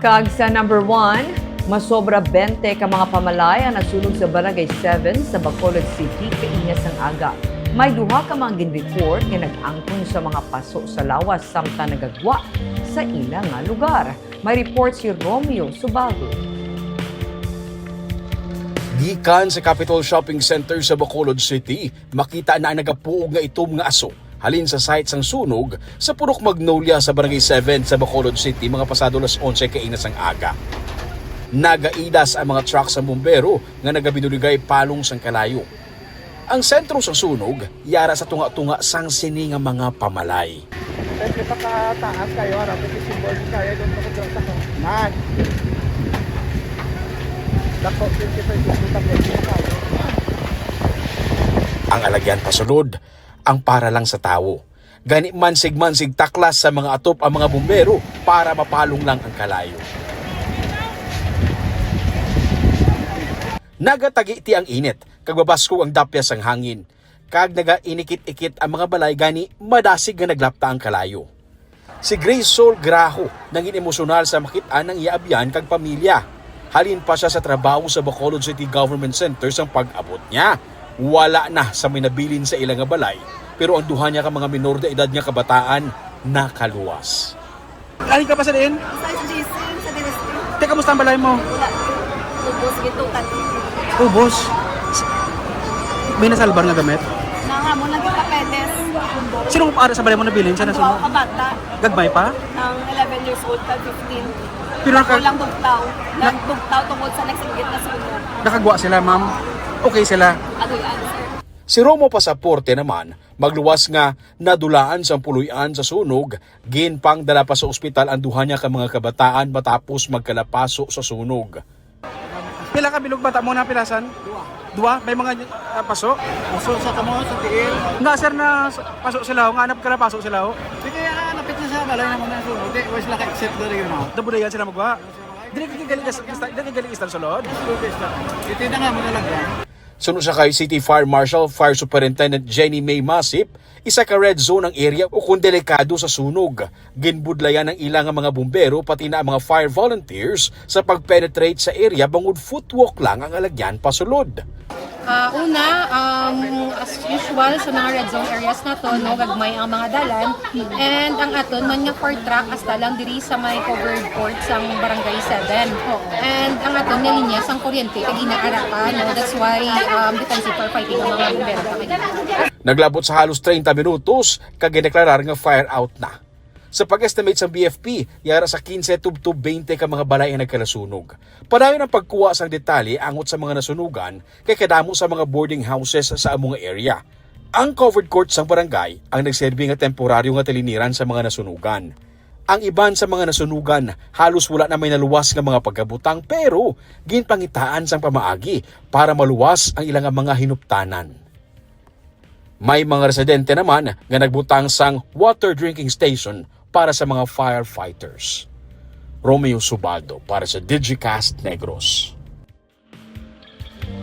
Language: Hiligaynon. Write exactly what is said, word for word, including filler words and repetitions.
Kag sa number one, masobra twenty ka mga pamalay ang nasunog sa Barangay seven sa Bacolod City kaina sang aga. May duha ka mga gin-report nga nag-angkon sa mga paso sa lawas samtang nagagwa sa ila nga lugar. May report si Romeo Subago. Gikan sa Capitol Shopping Center sa Bacolod City, makita na ang nagapuog nga itom nga aso halin sa site sang sunog sa Purok Magnolia sa Barangay seven sa Bacolod City mga pasado las onse kaina sang aga. Nagaidas ang mga truck sang bumbero nga nagabinuligay palong sang kalayo. Ang sentro sang sunog yara sa tunga-tunga sang sini nga mga pamalay. Siyempre, pagkataas kayo, harap yung symbol kayo, doon ako doon sa nag. Dako, twenty-five, dako, kayo. Ang alagyan pasulod, ang para lang sa tawo. Gani mansig-mansig taklas sa mga atop ang mga bumbero para mapalong lang ang kalayo. Nagatagi ti ang init, kag mabaskog ang dapyas sang hangin, kag nagainikit-ikit ang mga balay gani madasig nga naglapta ang kalayo. Si Grace Sol Graho nangin emosyonal sa makit-an ang iya abyan kag pamilya. Halin pa sia sa trabaho sa Bacolod City Government Center sang pag-abot niya. Wala na sa may nabilin sa ila nga balay, pero ang duha niya ka mga minor de edad nga kabataan nakaluwas. Halin ka pa sa diin? Sa S G C, sa D S P. Te, kamusta ang balay mo? Wala. Ubos, gitutan. Ubos? May nasalbar nga gamit? Nangamo lang kita pedes. Sino ang para sa balay mo nabilin sa Ang duha nasunog? Ka bata, Gagmay pa? Ng eleven years old kag fifteen. Pero naka- Walang bugtaw. Na- Nagbugtaw tungod sa nagsinggit na sunog. Nakagwa sila, ma'am? Okay sila? Agoy answer. Si Romo Pasaporte naman, magluwas nga nadulaan sang puloy-an sa sunog, ginpangdala pa sa ospital ang duha niya ka mga kabataan matapos magkalapaso sa sunog. Pila ka bilog bata mo na pilasan? Dua. Dua? May mga, ah, paso? Paso sa kamo, sa tiil. Nga, sir, na s-, paso sila, nga nagkalapaso sila, oh. Sige, ah, napit na sa balay naman na sunog. Di, wala sila ka-exit dali yun, oh. Dabudayan sila magwa. Dili ka galing kas-, kasta-, dili ka galing istan sulod? Sulod ka istan. Iti na nga mo na lang yan. Suno sa kay City Fire Marshal, Fire Superintendent Jenny May Masip, isa ka red zone ang area ukon delikado sa sunog. Ginbudlayan ang ila nga mga bumbero pati na ang mga fire volunteers sa pag-penetrate sa area bangod footwalk lang ang alagyan pasulod. Ah, una, um, as usual sa mga red zone areas nato, no, gagmay ang mga dalan. And ang aton man nga fire truck, hasta lang diri sa may covered court sang Barangay seven. And ang aton nga linya sang kuryente, kag inaara pa, no? That's why, um, defensive firefighting ang mga bumbero pa kay Naglabot sa halos treinta minutos, kag gideklarar nga fire out na. Sa pag-estimate sang B F P, yara sa quince tubtob twenty ka mga balay ang nagkalasunog. Padayon ang pagkuha sang detalye angot sa mga nasunugan, kay kadamo sa mga boarding houses sa amo nga area. Ang covered court sang barangay ang nagserbi nga temporaryo nga taliniran sa mga nasunugan. Ang iban sa mga nasunugan, halos wala na may naluwas nga mga pagkabutang, pero ginpangitaan sang pamaagi para maluwas ang ila nga mga hinuptanan. May mga residente naman nga nagbutang sang water drinking station para sa mga firefighters. Romeo Subaldo para sa Digicast Negros.